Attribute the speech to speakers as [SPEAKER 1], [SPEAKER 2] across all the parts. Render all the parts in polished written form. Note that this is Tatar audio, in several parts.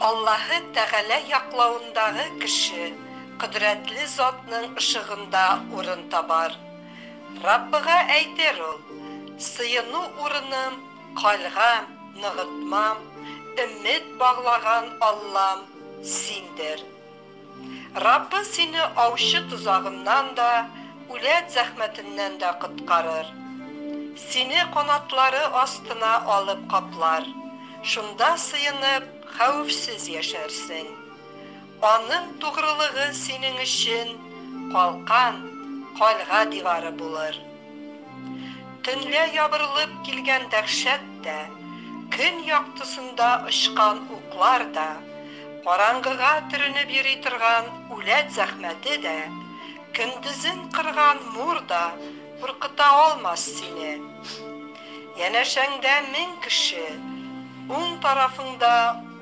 [SPEAKER 1] Аллаһы Тәгалә яклавындагы кеше Кодрәтле Затның ышыгында урын табар. Раббыга әйтер ул, Сыену урыным, кальгам, ныгытмам, өмет баглаган Аллам, Синдер. Раббы сине аучы тозагыннан да, үләт зәхмәтеннән дә коткарыр. Сине канатлары астына алып каплар, шунда сыенып, хәвефсез яшәрсең. Аның тугрылыгы синең өчен калкан, кальга дивары булыр. Төнлә ябырылып килгән дәһшәт тә, көн яктысында очкан уклар да, караңгыга төренеп йөри торган үләт зәхмәте дә, көндезен кырган мур да куркыта алмас сине. Янәшәңдә 1000 кеше, уң тарафыңда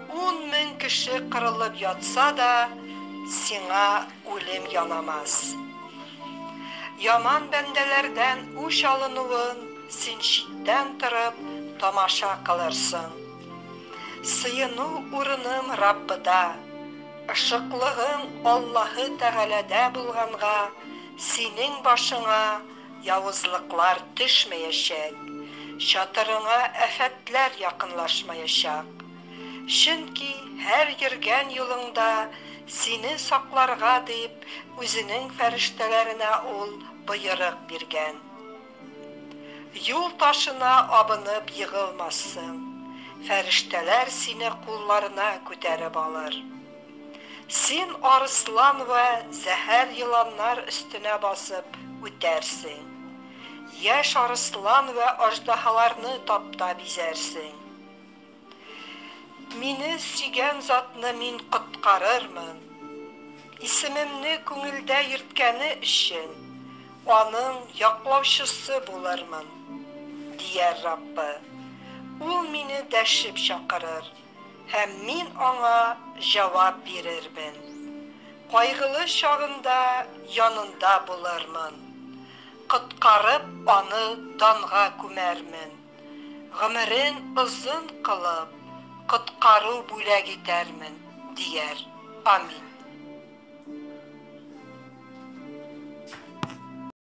[SPEAKER 1] 10 000 кеше кырылып ятса да, сиңа үлем янамас. Яман бәндәләрдән үч алынуын син читтән торып тамаша кылырсың. Сыену урыным Раббыда, ышыклыгың Аллаһы Тәгаләдә булганга, синең башыңа явызлыклар төшмәячәк, чатырыңа афәтләр якынлашмаячак. Чөнки һәр йөргән юлыңда сине сакларга дип, үзенең фәрештәләренә ул боерык биргән. Юл ташына абынып егылмассың, фәрештәләр сине кулларына күтәреп алыр. Син арыслан вә зәһәр еланнар өстенә басып үтәрсең. Яшь арыслан вә аждаһаларны таптап изәрсең. Мине сөйгән затны мин коткарырмын. Исемемне күңелдә йөрткәне өчен, аның яклаучысы булырмын, дияр Раббы. Ул мине дәшеп чакырыр, һәм мин аңа җавап бирермен. Кайгылы чагында янында булырмын. Коткарып аны данга күмәрмен. Гомерен озын кылып, коткару бүләк итәрмен, дияр. Амин.